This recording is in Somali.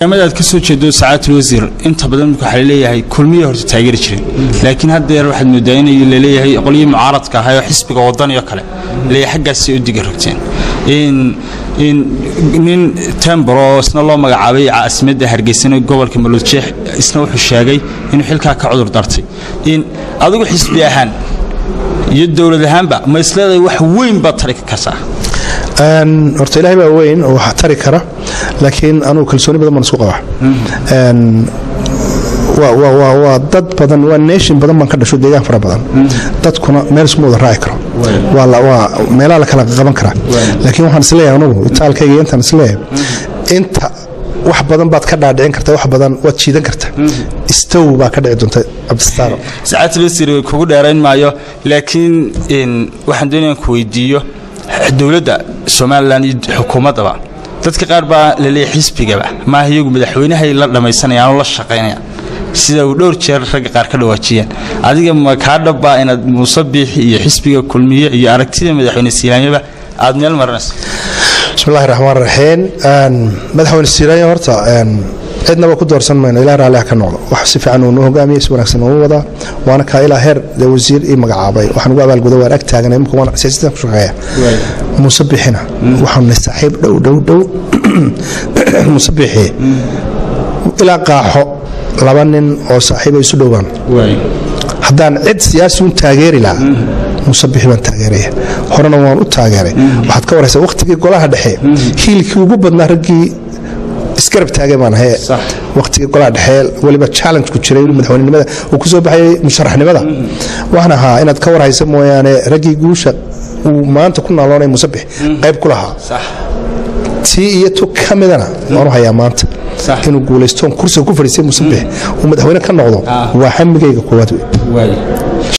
Aad ka soo jeedo, sacaatul wasiir, inta badan marka waxaa laleeyahay Kulmiya horta taageeri jirin, laakiin haddeer waxaad moodaa inay laleeyahay qolyihii mucaaradka ahaa oo xisbiga Wadani oo kale leeyahay xaggaasay u diga rogteen. Nin tembor oo isna loo magacaabay caasimadda Hargeysana, gobolka Maroodijeex, isna wuxuu sheegay inuu xilkaa ka cudur dartay. Adigu xisbi ahaan iyo dowlad ahaanba ma isleedahay wax weyn baad tari kartaa? Horta Ilaahay baa weyn oo wax tari kara, laakiin anugu kalsooni badan baan isku qabaa. Waa dad badan, waa nation badan baan ka dhasho, deegaan fara badan, dadkuna meel iskuma wada raaci karo, waa meelaha la kala qaban karaa. Laakiin waxaan isleeyahay anugu itaalkayga intaan isleeyahay inta wax badan baad ka dhaadhicin karta, wax badan waad jiidan karta, istow baa ka dhici doonta, Cabdistaaro. Sacaad Wasiir, kugu dheerayn maayo, laakiin waxaan doonayaan ku weydiiyo dowladda Somalilan iyo xukuumaddaba. Dadka qaar baa laleeyahay xisbigaba maaha, iyagu madaxweynahay la dhammaysanayaan oo la shaqaynayaan, sida uu dhowr jeer ragga qaar ka dhawaajiyeen. Adiga ma kaa dhabbaa inaad Muuse Biixi iyo xisbiga Kulmiye iyo aragtida madaxweyne Siilaanyaba aad meel marinayso? Bismillahi raxmaan raxiim. Madaxweyne Siilaanya horta cidnaba ku doorsan mayno, Ilah raalli ha ka noqdo. Wax si fiican uu noo hogaamiyey, si wanaagsan uu wadaa, waana kaa ilaa heer dee wasiir ii magacaabay. Waxaan ugu abaalguda waan ag taaganay imika, waan siyaasaddan ku shaqeeya. Muuse Bixina waxaanu nahay saaxiib dhow dhow dhow. Muuse Bixi ilaa qaaxo laba nin oo saaxiiba isu dhowaan. Haddaan cid siyaasi un taageeri lahaa, Muuse Bixi baan taageeraya, horena waan u taageeray. Waxaad ka waraysaa wakhtigii golaha dhexe hiilkii ugu badnaa raggii isgarab taagay baan ahay. Waqtigii golaha dhexe weliba challenge ku jiray madaxweynenimada uu ku soo baxayay musharaxnimada, waxaan ahaa, inaad ka warhaysa mooyaane, raggii guusha uu maanta ku naaloonay Muuse Bixi qayb ku lahaa. Tii iyo tu ka midana waanu hayaa maanta inuu guulaystoon kursiga ku fadhiistay Muuse Bixi, uu madaxweyne ka noqdo, waa hamigayga koowaad wey.